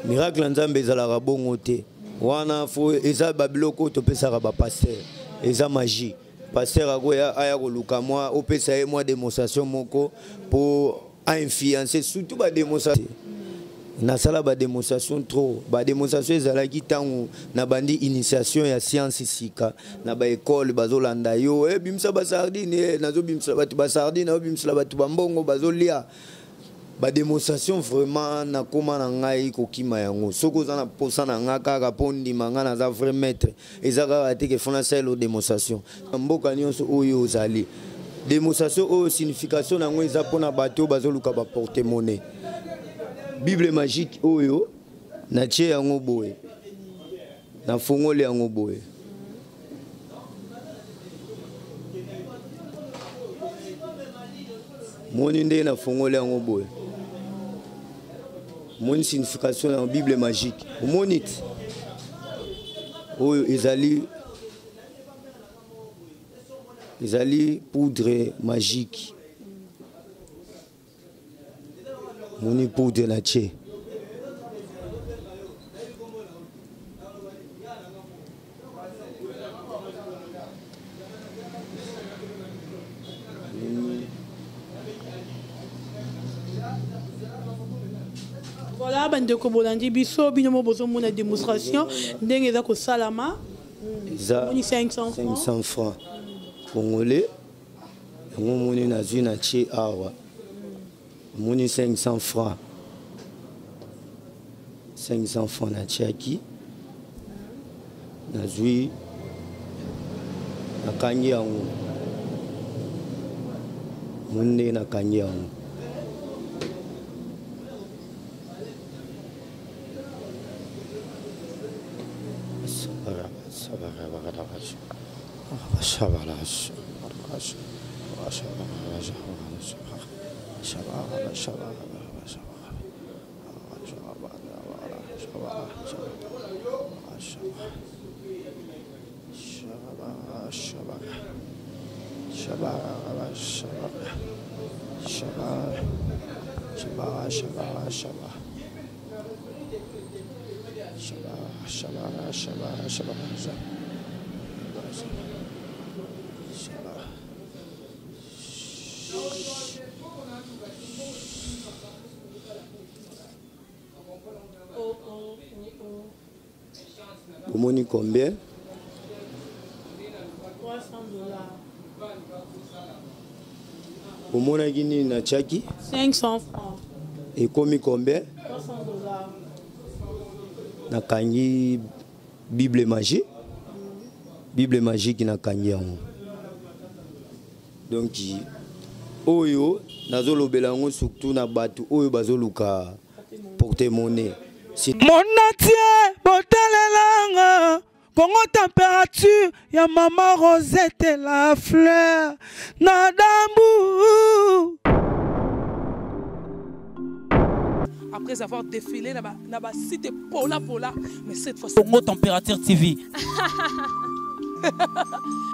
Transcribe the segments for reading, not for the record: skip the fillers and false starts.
Miracle ya Nzambe ezalaka bongo te. Wana fo eza ba biloko oyo topesaka ba pasteur. Eza magie. Pasteur akoya aya koluka mwa opesa ye mwa démonstration moko po a influencer surtout ba démonstration. Nasala ba démonstration trop. Ba démonstration ezalaki ntango nabandi initiation ya science sika na ba école bazolanda yo eh, bimisa ba sardine eh, nazobimisa bato ba sardine nazobimisela bato ba mbongo bazolia Ba demonstration vraiment nakoma na ngai kokima yango soki oza na posa na ngai kaka mpo ondima ngai naza vrai maître eza kaka te ke fo nasalela demonstration na mboka nyonso oyo ozali demonstration oyo signification na yango eza mpona bato oyo bazoluka ba porte monnaie bible magique oyo natie yango boye nafongoli yango boye moni ndenge nafongoli yango boye moni signification ya bible magique omoni ti oyo ezali ezali poudre magique moni poudre na tie Voilà bandeko bolandi biso bino mo bozomona démonstration ndenge eza kosalama eza 500 500 francs congolais yango omoni nazwi na tie awa omoni 500 francs 500 francs natiaki nazwi nakangi yango omoni ndenge nakangi yango Omoni combien? 300 dollars. Omonaki nini na tiaki? 500 francs. Ekomi combien? 300 dollars. Nakangi Bible magie. Bible magique nakangi yango. Donc oyo nazolobela yango surtout na bato oyo bazoluka porte-monnaie. Monatie botalelanga Congo température ya mama Rosette la fleur na dambu après avoir défilé na ba, na ba site pola pola mais cette fois Congo Température TV.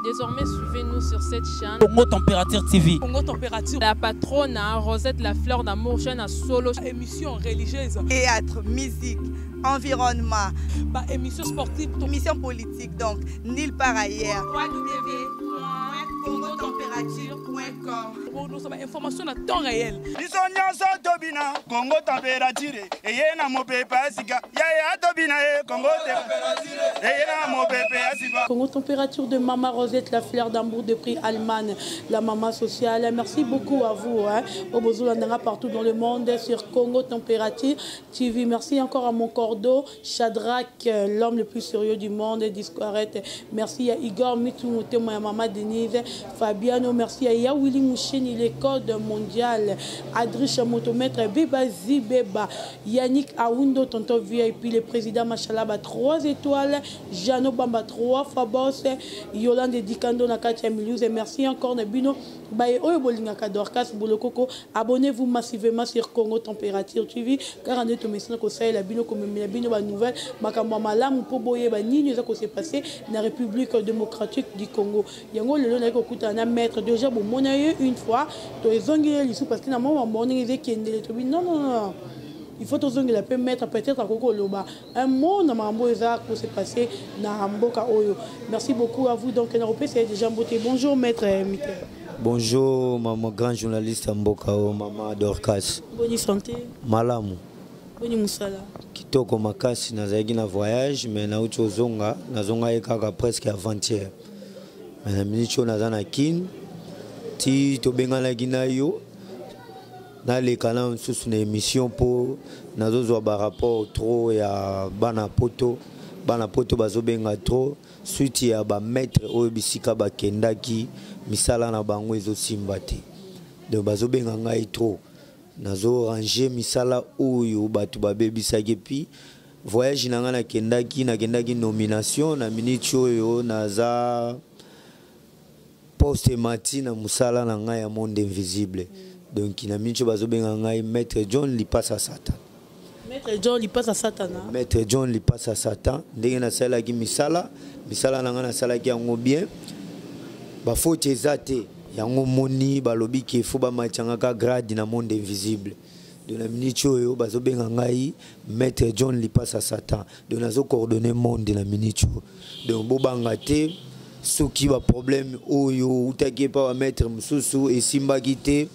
Désormais, suivez-nous sur cette chaîne. Congo Température TV. Congo Température. La patronne, hein, Rosette La Fleur d'Amour, chaîne à solo. Émission religieuse. Théâtre, musique, environnement. Bah, émission sportive. Émission politique, donc, nulle part ailleurs. www.congotemperature.com Nous sommes information à temps réel. biso nyonso tobina kongo temperature eye na mopepe ya sika yaya tobina ye kongo eye na mopepe ya sika Congo Température de Mama Rosette, la fleur d'amour de prix Allemagne, la maman sociale. Merci beaucoup à vous, hein, au Bozolandanga partout dans le monde sur Congo Température TV. Merci encore à mon cordeau, Shadrach, l'homme le plus sérieux du monde, Discoarette. Merci à Igor Mitumutemo et à Mama Denise, Fabiano. Merci à Yawili Moucheni, les codes mondial, Adricha Motomètre, Beba Zibeba, Yannick Aoundo, Tonton VIP, le président Machalaba, 3 étoiles, Jano Bamba, 3 fois boss, Yolande Dikando, Nakatia Milouz. Et merci encore, Nabino. Baye Oyo Bolingaka Dorcas Bolokoko. Abonnez-vous massivement sur Congo Température TV. Car on est au message que ça, la bino comme la bino ba nouvelle, makambo malamu po boye ba nini eza ko se passer na République démocratique du Congo. Yango lelo na ko kuta na maître déjà bo mona ye une fois, to ezongi ye lisu parce que na mwa morning eze kendele to bi non non non. Il faut tozongela mpe maître, peut-être akoki koloba un mot na makambo oyo eza kose passer na mboka oyo. Merci beaucoup à vous. Donc nakopesa ye déjà mbote. Bonjour, maître Miter. Bonjour, maman grand journaliste ya mboka oyo, mama Dorcas. Boni santé? Malamu. Boni mosala? Kitoko makasi. Nazalaki na voyage, mais nauti ozonga, nazonga ye kaka presque avant-hier, mais na miniti oyo naza na Kine. Ti tobenganaki na yo, naleka na mosusu na émission mpo nazozwa barapport trop ya bana Poto. Bana Poto bazobenga trop suite ya bamaître oyo bisika bakendaki, misala na bango ezosimba te. Donc bazobenga ngai trop, nazorange misala oyo bato babebisaki. Et puis voyage na ngai, nakendaki nomination. Na miniti oyo naza poste mati na mosala na ngai ya monde invisible. Donc na miniti oyo bazobenga ngai Maître John Lipasa Satan. Maître John Lipasa Satana. Maître John Lipasa Satan. Ndenge nasalaki misala na ngai, nasalaki yango bien, bafaute eza te. Yango moni balobi ke faut bamatiangaka grade na monde invisible. Donc na miniti oyo bazobenga ngai Maître John Lipasa Satan. Donc nazocoordonne monde na miniti oyo. Donc bobanga te, soki baproblème oyo outaki epa bamaître mosusu esimbaki te,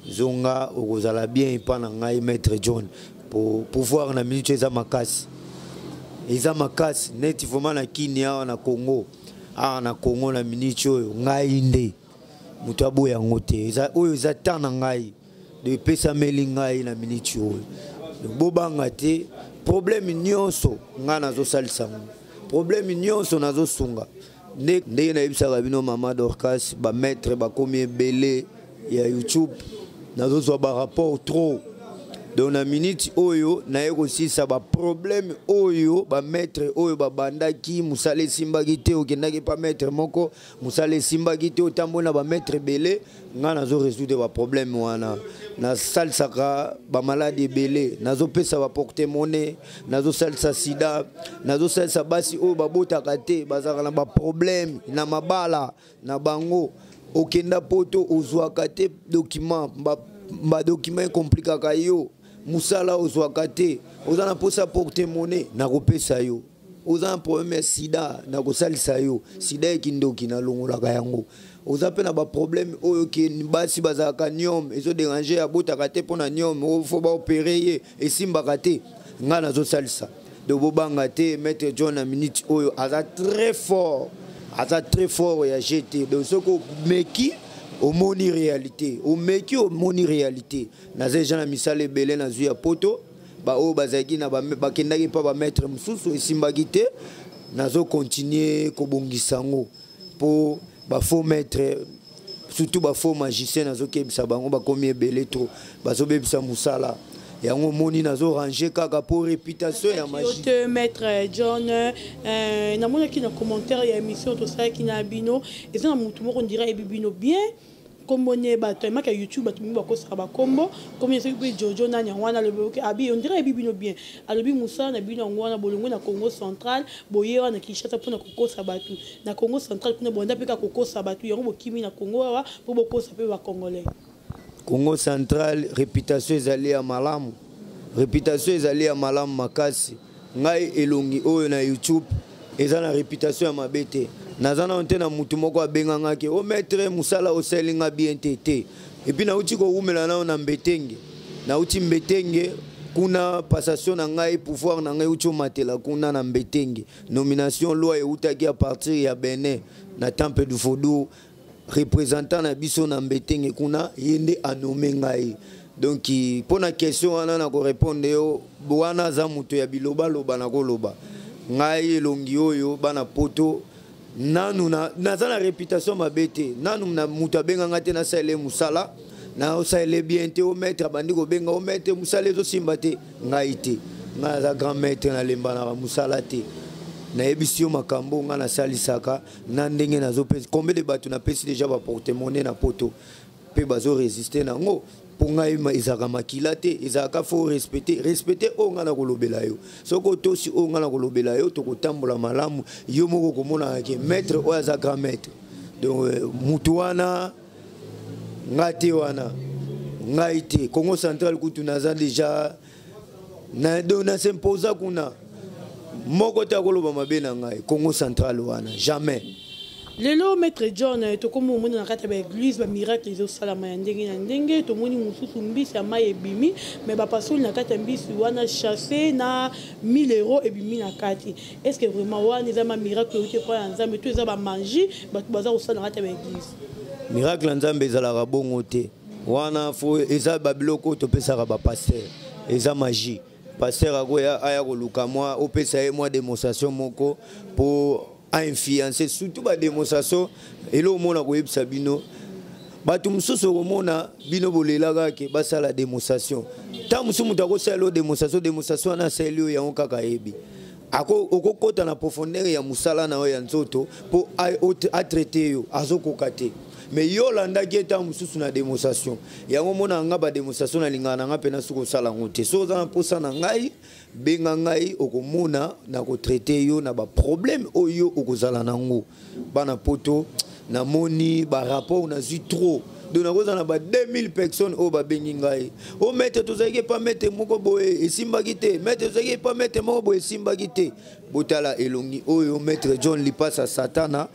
zonga, okozala bien epa na ngai Maître John. Po pouvoir na miniti oyo eza makasi, eza makasi neti vraiment na Kini awa, na Congo awa, na Congo na miniti oyo ngai nde moto aboya yango te. Eza oyo eza temps na ngai de epesameli ngai na miniti oyo. Donc bobanga te, problème nyonso ngai nazosalisa yango, problème nyonso nazosunga. Ndenge nayebisaka bino, mama Dorcas, bamaître bakomi ebele ya YouTube, nazozwa barapport trop. Donc na miniti oyo naye kosilisa baproblème oyo bamaître oyo babandaki, mosala esimbaki te. Okendaki pa maître moko, mosala esimbaki te, otamboli na bamaître ebele. Ngai nazo résoudre baproblème wana. Nasalisaka bamaladi ebele, nazopesa baporte-monnaie, nazosalisa sida, nazosalisa basi oyo babotaka te, bazalaka na baproblème na mabala na bango. Okenda Poto, ozwaka te document, badocument ekomplikaka yo mosala, ozwaka te, oza na mposa porte-monnaie, nakopesa yo. Oza na problème ya sida, nakosalisa yo. Sida ekindoki, nalongolaka yango. Oza mpe na baproblème oyo ke basi bazalaka nyome, ezoderange, abotaka te mpo na nyome, faut baopérer ye, esimbaka te, ngai nazosalisa. Donc bobanga te, Maître John na minute oyo aza très fort, aza très fort ya gt. Donc soki omeki, omoni réalité, omeki, omoni réalité. Naza deja na misala ebele nazwi ya Poto. Baoyo bazalaki na bakendaki mpa bamaître mosusu, esimbaki te, nazokontinue kobongisa yango mpo bafaux maître, surtout bafaux magicien, nazokebisa bango, bakomi ebele trop, bazobebisa mosala. Yango omoni nazorange kaka mpo réputation ya magie. Te, Maître John, namonaki na commentaire ya émission tosalaki na bino, eza na motu moko ndira yebi bino bien, kombo ne bato emaka ya YouTube, bato mingi bakosaka bakombo komi soki mpe Jojo nani. Yango wana alobi abi ondira yebi bino bien, alobi mosala na bino yango wana. Bolongwe na Congo Central, boye wana Kinshasa mpona kokosa bato. Na Congo Central kuna bonda mpe kaka kokosa bato, yango bokimi na Congo awa mpo bokosa mpe bacongolais. Congo Central, réputation ezali ya malamu, réputation ezali ya malamu makasi. Ngai elongi oyo na YouTube eza na réputation ya mabe te. Naza nano te na mutu moko abengangaki: "O maître, mosala osalinga bien te." Te. Et puis nauti kowumela nano na Mbetenge, nauti Mbetenge kuna, passation na ngai, pouvoir na ngai euti omatela kuna na Mbetenge. Nomination loi eutaki à partir ya Benin na temple du Vaudou. Représentant na biso na Mbetenge kuna, ye nde anome ngai. Donc mpo na question wana na korépondre yo, wana aza moto ya bilobaloba. Na koloba ngai elongi oyo, bana Poto nanu naza na réputation mabe te. Nanu na moto abenganga te nasalele mosala, naosalele bien te. O maître abandi kobenga: "O maître, mosala ezosimba te." Ngai te, ngai naza grand maître, nalembanaka mosala te. Nayebisi yo makambo ngai nasalisaka na ndenge nazopesa. Combien de bato napesi déjà baporte-monnaie na Poto mpe bazoresiste nango? Mpo ngai ezalaka makila te, ezalaka faut respecter, respecter oyo ngai na kolobela yo. Soki otosi oyo ngai na kolobela yo, tokotambola malamu. Yo moko komonaka ke maître oyo aza grand maître. Donc mutu wana ngai te, wana ngai te. Congo Central kutu naza déjà Na donc na s'imposa kuna moko te akoloba mabe na ngai Congo central wana jamais. Lelo maître John eh, tokomi omona na kati ya baeglise bamiracle ezosalama ya ndenge na ndenge. Tomoni mosusu mbisi ya mai ebimi, me bapasoli na kati ya mbisi wana chasse na 1000 euro ebimi na kati. Est ce que vraiment wana eza ma miracle euti epai ya Nzambe to eza bamangi bato baza kosala na kati ya baeglise? Miracle ya Nzambe ezalaka bongo te. Wana fo eza babiloko oyo topesaka bapaster, eza magie. Paster akoya aya koluka mwa opesa ye mwa démonstration moko mpo ainfluence, surtout badémonstration. Eloko omona koyebisa bino, bato mosusu okomona bino bolelaka ke basala démonstration. Ntango mosusu moto akosala yo démonstration, démonstration wana asaleli yo yango kaka ayebi okokota na profondeur ya mosala na yo ya nzoto mpo atraite yo, azokoka te. Mais yo olandaki ye ntango mosusu na démonstration yango. Omona nga badémonstration nalingaka na nga mpena soki osala yango te. Soki oza na mposa na ngai, benga ngai, okomona na kotraite yo na baproblème oyo okozala nango. Bana poto, namoni barapport nazwi trop. Donc nakozala na ba 2000 personnes oyo babengi ngai: o maître, tozalaki epa maître moko boye, esimbaki te. Maître, tozalaki epa maître moko boye, esimbaki te. Botala elongi oyo, maître John Lipasa Satana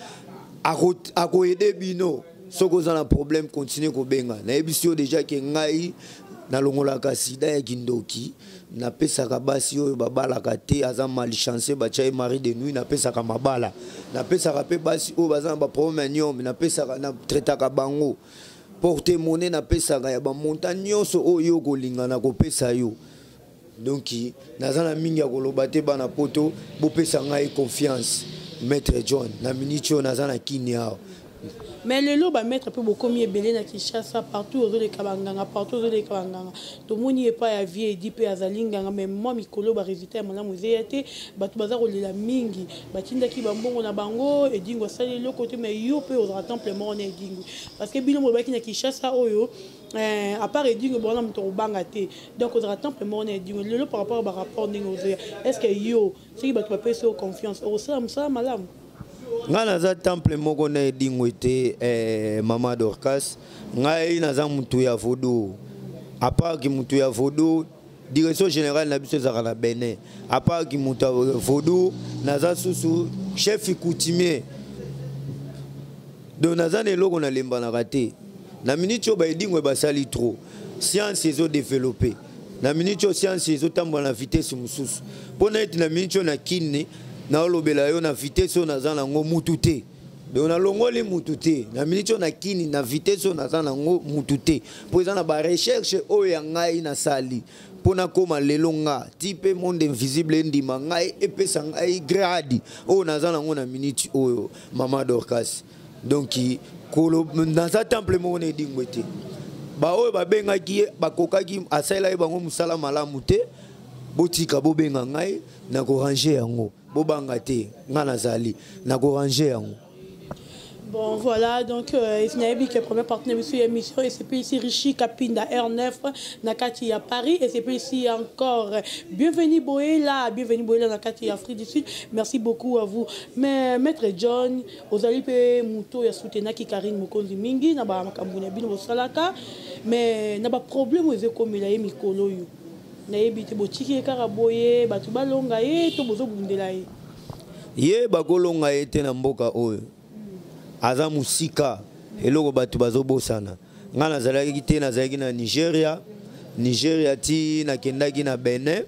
akoyede bino. Soki oza na problème, continue kobenga. Nayebisi yo déjà ke ngai nalongolaka sida ya kindoki, napesaka basi oyo babalaka te, aza malchance, batya ye mari de nuit, napesaka mabala. Napesaka mpe basi oyo baza na baproblème ya nyome, napesaka, natraitaka bango. Porte monnaie napesaka ya bamonta nyonso oyo okolinga na kopesa yo. Donc naza na mingi ya koloba te. Bana poto, bopesa ngai confiance. Maître John na miniti oyo naza na Kini awa. Mais lelo bamaître mpe bokomi ebele na Kinshasa. Partout ozoleka banganga, partout ozoleka banganga. Tomoni epai ya vie Edi mpe azali nganga, mais mwa mikolo baresultat ya malamu ezeya te. Bato baza kolela mingi, batindaki bambongo na bango, Edingo asali eloko te. Mais yo mpe ozala temple moko na Edingo, parce que bino bolobaki na Kinshasa oyo à part Edingo bona moto akobanga te. Donc ozala temple moko na Edingo. Lelo, par rapport barapport ndenge ozoya, est ce que yo, soki bato bapesi yo confiance, okosala mosala malamu? Ngai naza temple moko na Edingo te, mama Dorcas. Ngai naza mutu ya vaudou. À part ki mutu ya vaudou, direction générale na biso ezalaka na Benin. À part ki mutu ya vaudou, naza susu chef coutumier. Donc naza na eloko nalembanaka te. Na miniti oyo baedingo basali trop, science ezodéveloppe. Na miniti oyo science ezotambola na vitesse mosusu, mpo na ete na miniti oyo na Kini naolobela yo, na vitesse oyo naza nango, mutu te. Donc nalongoli mutu te. Na miniti oyo na Kini, na vitesse oyo naza nango, mutu te, mpo eza na barecherche oyo ya ngai nasali mpo nakóma lelo. Nga ti mpe monde invisible endima ngai, epesa ngai grade oyo naza nango na miniti oyo, mama Dorcas. Donc kolo naza temple moko na Edingwe te. Baoyo babengaki ye, bakokaki, asalelaki bango mosala malamu te. Botika, bobenga ngai, nakorange yango. Bobanga te, ngai nazali, nakorange yango. Bon, voilà, donc, nayebi que premier partenaire ici émission, et c'est puis ici Richie Kapinda R9, Nakati à Paris, et c'est puis ici encore, bienvenue Boela, bienvenue Boela Nakati Afrique du Sud, merci beaucoup à vous. Mais Maître John, ozali pe muto ya soutenaki Karine Mokonzi mingi, na ba makambo na bino bosalaka, mais na ba problème ezokomela ye mikolo yo. Nayebi te, botiki ye kaka boye, bato balonga ye to bozobundela ye? Ye bakolonga ye te na mboka oyo. Aza mosika. Eloko bato bazobosana, ngai nazalaki te, nazalaki na Nigeria. Nigeria ti nakendaki na Benin,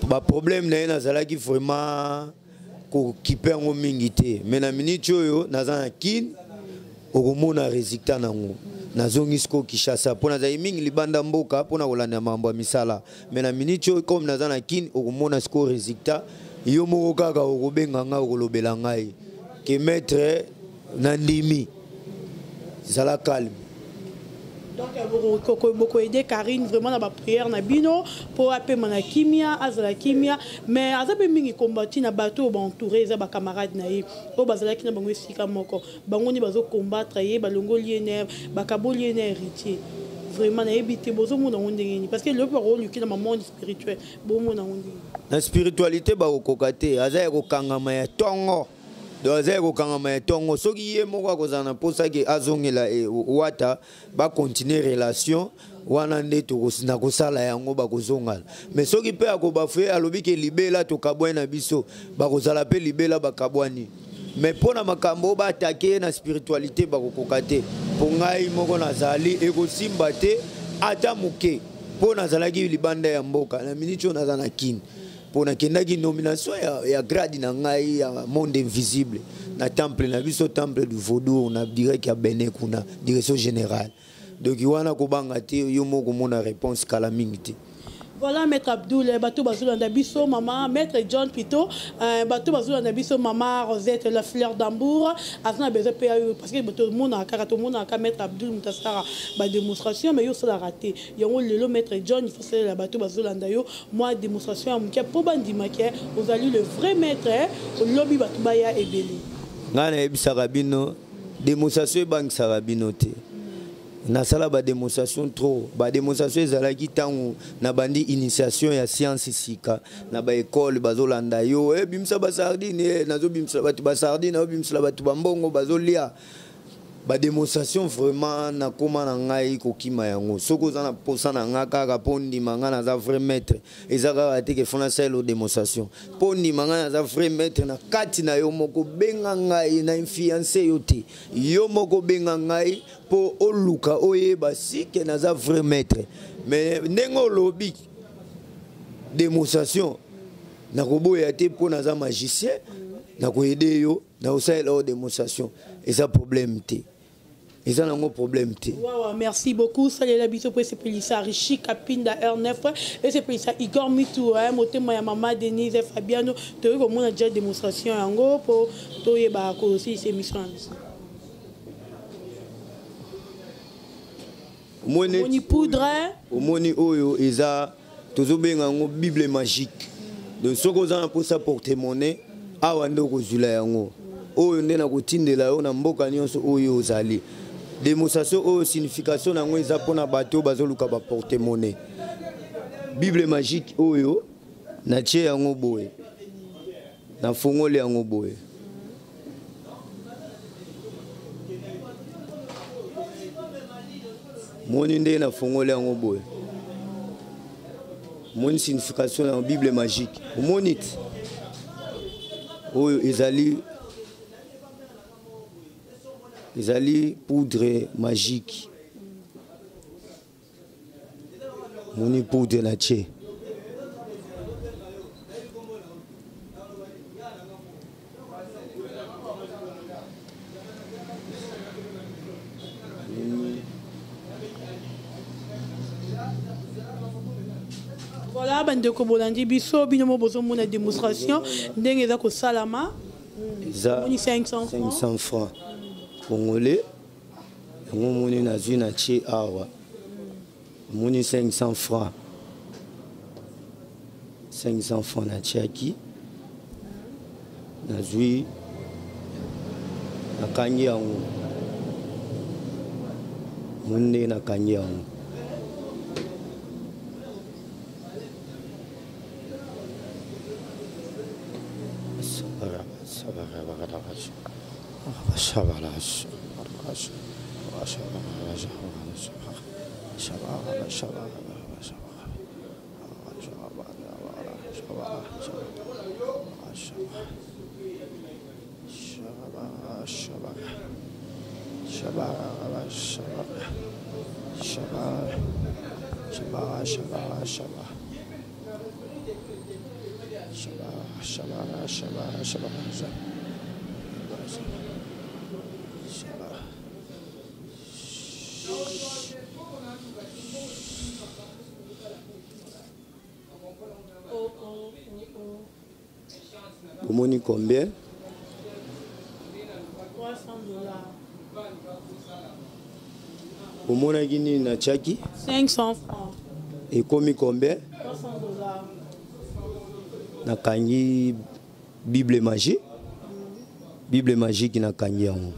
baproblème na ye nazalaki vraiment kokipe yango mingi te. Mais na miniti oyo naza na Kine, okomona résultat nango. Nazongi sikoyo Kinshasa mpo nazali mingi libanda mboka mpo na kolanda mambo ya misala. Mais na miniti oyo, comme naza na Kine, okomona sikoyo résultat. Yo moko kaka okobenga ngai, okolobela ngai ke maître, nandimi, zala calme. Donc bokoaider Karine vraiment na baprière na bino mpo apema na kimia, azala kimia. Mais aza mpe mingi kombati na bato oyo baentouré, eza bacamarade na ye oyo bazalaki na bango esika moko. Bango nde bazocombattre ye, balongoli ye na bakaboli ye na Héritier. Vraiment nayebi te, bozomona yango ndenge nini? Parce que lelo mpe bakoluki na mamonde spirituel, bomona yango ndenge? Na spiritualité bakokoka te. Aza ya kokangama ya ntongo. Donc aza ya kokangama ya ntongo. Soki ye moko akozala na mposa ke azongela wata, bacontinue relation. Wana nde nakosala yango, bakozongana. Mais soki mpe akobafue, alobi ke libela tokabwani na biso, bakozala mpe libela bakabwani. Mais mpo na makambo oyo baatake ye na spiritualité, bakokoka te, mpo ngai moko nazali ekosimba te ata moke, mpo nazalaki libanda ya mboka. Na miniti oyo naza na Kini, mpo nakendaki nomination ya grade na ngai ya monde invisible na temple na biso, temple du vaudou, na direct ya Benin kuna, direction générale. Donc wana kobanga te, yo moko komona réponse kala mingi te. Voilà, Maître Abdoul, bato bazolanda biso, maman, Maître John plutôt, bato bazolanda biso, maman Rosette, la fleur d'amour, aza na besoin mpe ayo, parce que tomonaka kaka, tomonaka Maître Abdoul moto asalaka badémonstration, mais yo osalaka te yango. Lelo Maître John, il faut salela bato bazolanda yo mwa démonstration ya moke mpo bandimaki ozali le vrai maître. Olobi bato baya ebele. Ngai nayebisaka bino, démonstration ebangisaka bino te. Nasala badémonstration trop. Badémonstration ezalaki ntango nabandi initiation ya science sika na baekole. Bazolanda yo, e bimisa basardine, e nazobimisa bato basardine, azobimisela bato bambongo bazolia. Badémonstration vraiment nakóma na ngai kokima yango. Soki oza na posa na ngai kaka mpo ndima ngai naza vrai maître, eza kaka te ke fo nasalela démonstration mpo ndima ngai naza vrai maître. Na kati na yo moko, benga ngai, na influence yo te. Yo moko benga ngai mpo oluka oyeba sike naza vrai maître. Mais ndenge olobi démonstration, nakoboya te, mpo naza magicien. Nakoyede yo, nakosalela yo démonstration, eza problème te, eza nango problème te. Wow, merci beaucoup. Salela biso po esepelisa Richi Kapinda R9, esepelisa Igor Mitu, motema ya mama Denise Fabiano. Toyoki komona dia démonstration yango mpo toyeba kosilisa émission na biso. Omoni poudre. Omoni oyo eza, tozobenga yango bible magique. Donc soki oza na mposa porte monnaie, awa nde okozwila yango. Oyo nde nakotindela yo na mboka nyonso oyo ozali. Démonstration oyo, signification na yango eza mpona bato oyo bazoluka baporte monnaie. Bible magique oyo, natie yango boye, nafongoli yango boye. Moni nde nafongoli yango boye, omoni signification na bible magique. Omoni ti oyo ezali poudre magique. Moni poudre na tie. Voilà, bandeko bolandi biso, bino mo bozomona démonstration ndenge eza kosalama. Eza 500 francs. 500 francs congolais yango. Omoni, nazwi, na tie awa. Omoni 500 francs, 500 francs natiaki, nazwi, nakangi yango. Omoni ndenge nakangi yango. Omoni combien? 300 $. Omonaki nini natiaki? 500 francs. Ekomi combien? 300 $. Nakangi bible magie, bible magique, nakangi yango.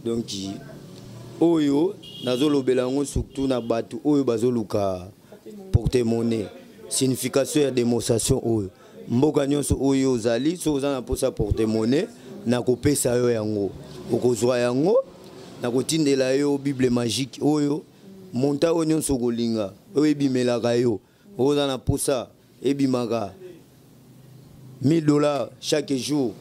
Donc oyo nazolobela yango surtout na bato oyo bazoluka porte monnaie. Signification ya démonstration oyo, mboka nyonso oyo ozali, soki oza na mposa porte monnaie, nakopesa yo yango, okozwa yango, nakotindela yo bible magique oyo. Monta oyo nyonso okolinga, oyo ebimelaka yo, oza na posa ebimaka 1000 dollars chaque jour,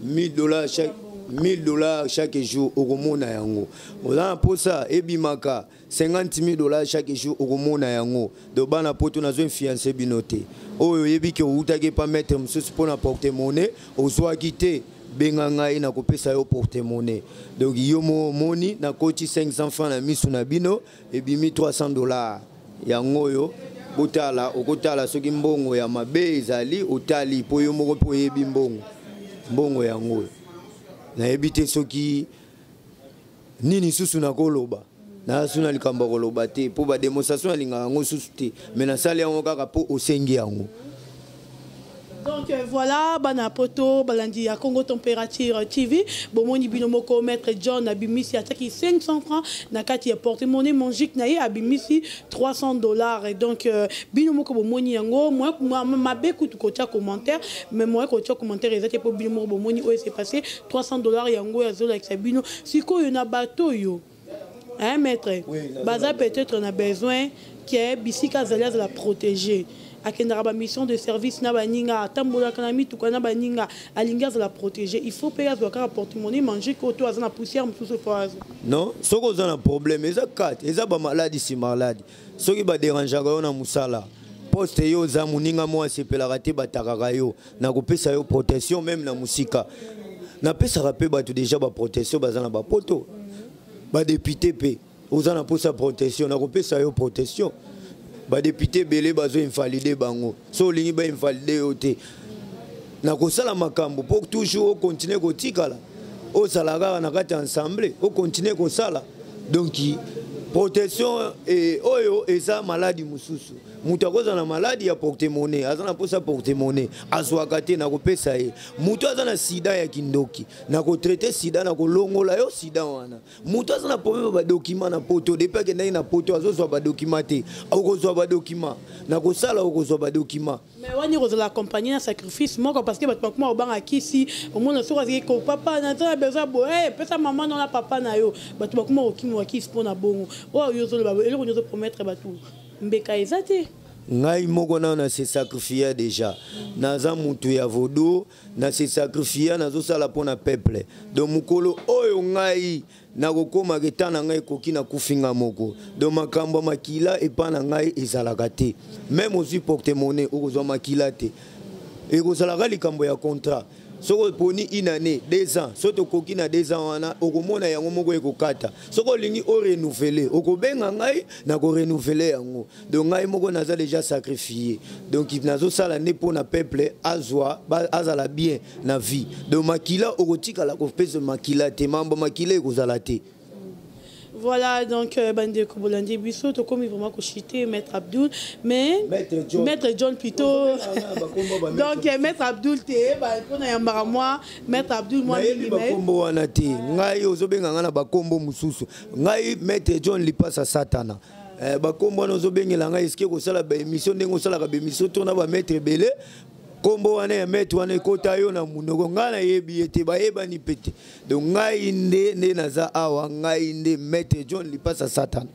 1000 dollars chaque 1000 dollars chaque jour, okomona yango. Oza na posa ebimaka 50 000 dollars chaque jour, okomona yango. Donc bana poto, nazo influence bino te. Oyo oyebi ke outaki pa maître mosusu mpona porte-monnaie, ozwaki te, benga ngai, nakopesa yo porte-monnaie. Donc yo mo omoni nakoti 500 francs na misu na bino, ebimi 300 dollars. Yango oyo botala, okotala soki mbongo ya mabe ezali, otali mpo yo moko mpo oyebi mbongo. Mbongo yango oyo, nayebi te soki nini susu nakoloba. Naza na likambo ya koloba te, mpo badémonstration alingaka yango susu te, mais nasali yango kaka mpo osengi yango. Donc voilà, bana poto, balandi ya Congo Température TV, bomoni bino moko, maître John abimisi, ataki 500 francs na kati ya porte-monnaie magique na ye, abimisi 300 dollars. Et donc bino moko bomoni yango, moi mabe kutu kotia commentaire, mais moi kotia commentaire ezate, po bino moko bomoni oyo s'est passé. 300 dollars yango azolakisa bino. Sikoyo na bato yo, hein, maître? Oui, baza peut-être na besoin que bisika azali azala protéger, akendaka bamission de service na baninga, atambolaka na mituka na baninga, alingi azala protégé, il faut mpe azwa kaka porte-monnaie magique oyo to aza na poussière mosusu fo azwa? Non, soki oza na problème, eza kate, eza bamaladi si maladi, soki baderangeaka yo na mosala, poste yo oza, moninga mo asepelaka te, batakaka yo, nakopesa yo protection. Même na mosika napesaka mpe bato déjà baprotection, baza na bapoto, badéputé mpe, oza na mposa protection, nakopesa yo protection. Badéputé ebele bazo-invalider bango, so olingi bainvalider yo te, nakosala makambo mpo toujours ocontinuer kotikala, ozala kaka na kati ya ensemble, ocontinuer kosala. Donc protection oyo eza maladi mosusu. Moto akozala na maladi ya porte-monnaie, aza na mposa porte-monnaie, azwaka te, nakopesa ye. Moto aza na sida ya kindoki, nakotraiter sida, nakolongola yo sida wana. Moto aza na problème ya badocument na poto, depuis akendaki na poto azozwa badocument te, okozwa badocument, nakosala okozwa badocument. Mais wani kozala accompagné na sacrifice moko, parce que bato bakoma kobanga kisi. Omona soki azalaki ko papa, naza na besoin boye, pesa mama na papa na yo, bato bakoma kokimwa kisi mpo na bongo. Oyo yo ozoloba, eloko nyonso promettre bato, mbeka eza te. Ngai moko nano na se sacrifier déjà, naza mutu ya vaudou, na se sacrifier, nazosala mpo na peuple. Donc mokolo oyo ngai nakokomaka eta na ngai ekoki, nakufi nga moko. Donc makambo ya makila epa na ngai ezalaka te. Même ozwi porte-monnaie, okozwa makila te, ekozalaka likambo ya contrat. Soki oponi une année, 2 ans, soki tokoki na 2 ans wana, okomona yango moko ekokata. Soki olingi orenouveler, okobenga ngai, nakorenouveler yango. Donc ngai moko naza déjà sacrifié, donc nazosala nde mpo na peuple azwa, azala bien na vie. Donc makila, okotikala kopesa makila te, mambo makila ekozala te. Voilà, donc bandeko bolandi biso, tokomi vraiment kochuter, maître Abdul, mais Maître John. Maître John plutôt. Donc maître Abdul te, mpona yambaka mwa maître Abdul mwa Nayebi mingi, mais bakombo wana te. Ngai ozobenga ngai na bakombo mosusu. Ngai maître John Lipasa Satana. Bakombo wana ozobengela ngai, eske kosala baémission ndenge osalaka baémission to na bamaître ebele, kombo wana ya maître wana ekota yo na munoko. Ngai nayebi ye te, bayebani mpe te. Donc ngai nde naza awa, ngai nde maître John Lipasa Satana.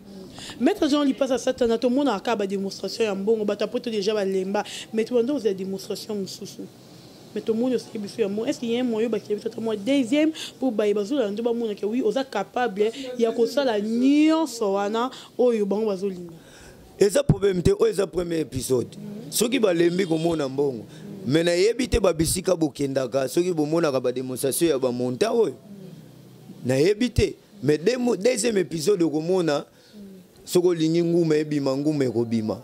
Maître John Lipasa Satana, tomonaka kaka badémonstration ya mbongo, bato apoto déjà balemba, mais tobanda kozala démonstration mosusu, mais tomoni osali biso ya mbongo. Est ce qu'il y a un moyen bakela biso ata mwa deuxième mpo baye bazolanda nde bamonaka oui, oza capable ya kosala nyonso wana oyo bango bazolinga? Eza problème te. Oyo eza premier épisode. Soki balembi komona mbongo, me nayebi te babisika bokendaka, soki bomonaka badémonstration ya bamonta oyo, nayebi te. Mais deuxième épisode okomona, soki olingi nguma ebima, nguma ekobima.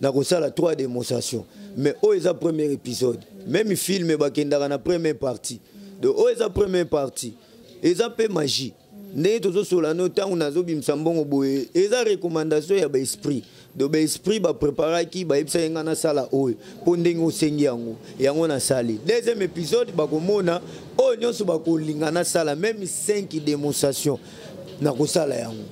Nakosala trois démonstrations, mais oyo eza premier épisode. Même film bakendaka na première partie, donc oyo eza première partie. Eza mpe magie ndenge tozosola no. Ntango nazobimisa mbongo boye, eza recommandation ya baesprit. Donc baesprit bapreparaki, bayebisaki ngai nasala oyo mpo ndenge osengi yango, yango nasali. Deuxième épisode bakomona oyo nyonso bakolinga nasala, même 5 démonstration nakosala yango.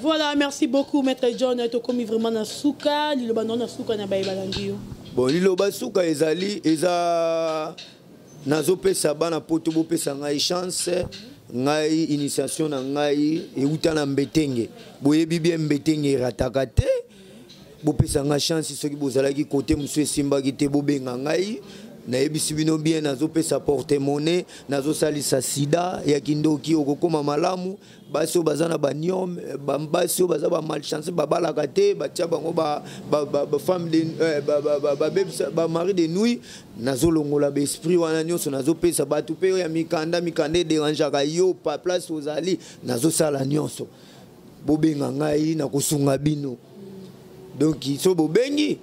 Voilà, merci beaucoup, maître John. Tokomi vraiment na suka. Liloba na suka na baye balandi yo. Bon, liloba suka ezali, eza nazopesa bana poto, bopesa ngai chance. Ngai initiation na ngai euta na mbetenge. Boyebi bien mbetenge erataka te. Bopesa ngai chance soki bozalaki kote mosusu esimbaki te, bobenga ngai. Nayebisi bino bien, nazopesa porte-monnaie, nazosalisa sida ya kindoki, okokoma malamu. Basi oyo baza na baniome, basi oyo baza ba malchance, babalaka te, batia bango ba, ba, ba, ba femme de, eh, ba, ba, ba, ba, bebisa, ba mari de nuit. Nazolongola ba esprit wana nyonso, nazopesa bato mpe oyo ya mikanda, mikanda ederangeaka yo pa place ozali, nazosala nyonso. Bobenga ngai, nakosunga bino. Donc so bobengi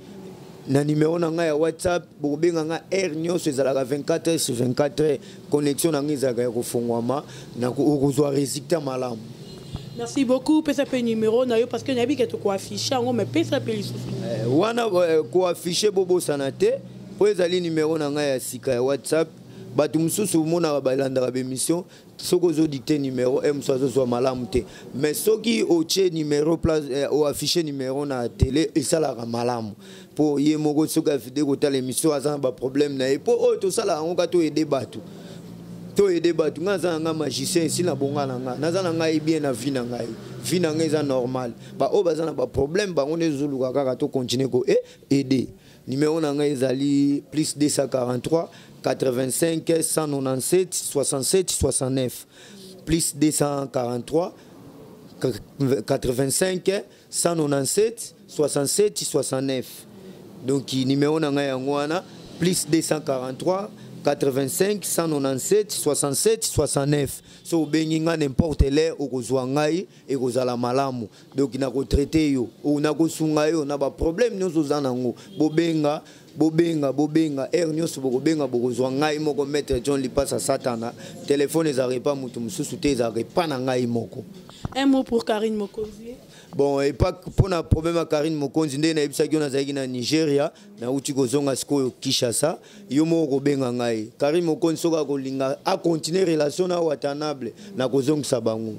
na numero na ngai ya WhatsApp, bokobenga ngai heure nyonso, ezalaka 24 heures sur 24 heures, connexion na ngai ezalaka ya kofungwama, okozwa résultat malamu. Merci beaucoup. Pesa pe numéro na yo parce que nayebi ke toko afficher yango, mais pesa pe lisusu. Wana ko afficher bobosana te, po ezali numéro na ngai ya sika ya WhatsApp. Bato mosusu omonaka balandaka ba émission, soki ozodicte numéro e mosusu azozwa malamu te, mais soki otie numéro place, oaffiche numéro na télé, esalaka malamu po ye moko soki afide kotala émission aza na baproblème na ye, po oyo tosala yango ka toyede bato, toyede bato. Ngai naza na ngai magicien, esi na bonga na ngai, naza na ngai bien na vie na ngai, vie na ngai eza normal. Baoyo baza na baproblème bango nde ezoluka kaka tocontinue ko aider. Numéro na ngai ezali plus 243 85 197 67 69, plus 243 85 197 67 69. Donc numéro na ngai yango wana, plus 243 85 197 67 69. So obengi nga n'importe l'heure, okozwa ngai, ekozala malamu. Donc nakotraite yo, ou nakosunga yo na baproblème nyonso oza nango. Bobenga, bobenga, bobenga heure nyonso bokobenga, bokozwa ngai moko maître John Lipasa Satana. Telefone ezalaka epa moto mosusu te, ezalaka epa na ngai moko. Un mot pour Karine Mokonzi. Bon, epa mpona problème ya Karine Mokonzi, nde nayebisaki yo nazalaki na Nigeria, nauti kozonga sikoyo Kinshasa. Yo moko kobenga ngai. Karine Mokonzi soki akolinga acontinue relation na Watanabe, nakozongisa bango.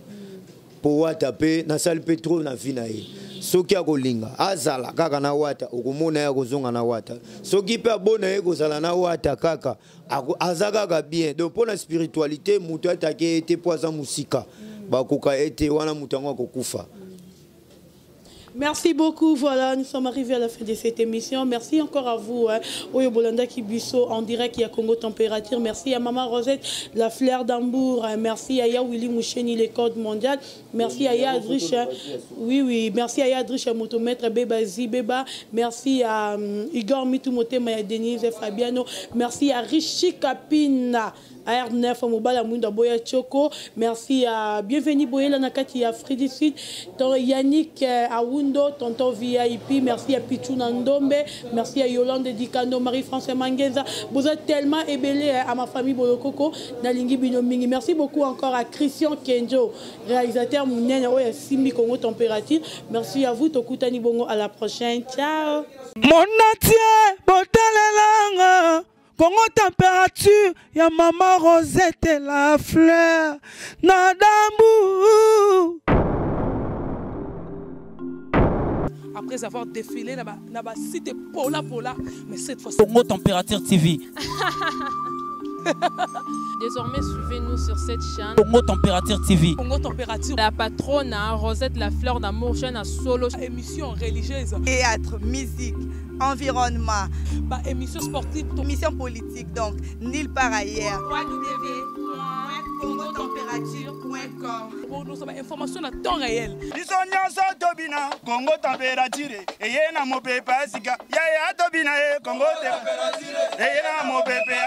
Po Wata pe nasali pe trop na vie na ye. Soki akolinga azala kaka na Wata, okomona ye akozonga na Wata. Soki pe abona ye kozala na Wata kaka, aza kaka bien. Donc mpona spiritualité, moto atake ye te po aza mosika, bakoka ye te wana, moto yango akokufa. Merci beaucoup. Voilà, nous sommes arrivés à la fin de cette émission. Merci encore à vous, hein. Oyo Bolanda Kibiso en direct, il y a Congo Température. Merci à Maman Rosette, la fleur d'Hambourg. Hein. Merci à Ya Willy Moucheni, les codes mondial. Merci à Ya Adrich. Oui, oui. Merci à Ya Adrich, motomètre Beba Zibeba. Merci à Igor Mitumote, Maya Denise Fabiano. Merci à Richie Kapina. R9 Mobala Mwinda Boya Choco. Merci à Bienvenue Boyela Nakati ya Afrique du Sud. Ton Yannick Awundo, tonton VIP. Merci à Pichou Nandombe. Merci à Yolande Dikando, Marie-François Mangenza. Vous êtes tellement ébellé à ma famille Bolokoko, Nalingi Binomingi. Merci beaucoup encore à Christian Kenjo, réalisateur Mounene Oya Simbi Congo Température. Merci à vous, Tokutani Bongo. À la prochaine. Ciao. Mon entier, botalelanga. Congo température, ya maman Rosette la fleur, Nadambu. Après avoir défilé na ba cité Pola Pola, mais cette fois-ci. Congo Température TV. Désormais, suivez-nous sur cette chaîne. Congo Température TV. Congo Température. La patronne, hein, Rosette la fleur d'amour, chaîne à solo. Émission religieuse. Théâtre, musique, environnement. Bah, émission sportive. Émission politique, donc, nulle part ailleurs. www.congotemperature.com. Bon, nous sommes information à temps réel. Biso nyonso tobina Congo Température, eye na mopepe ya sika. Ya ya tobina ye Congo Température, eye na mopepe.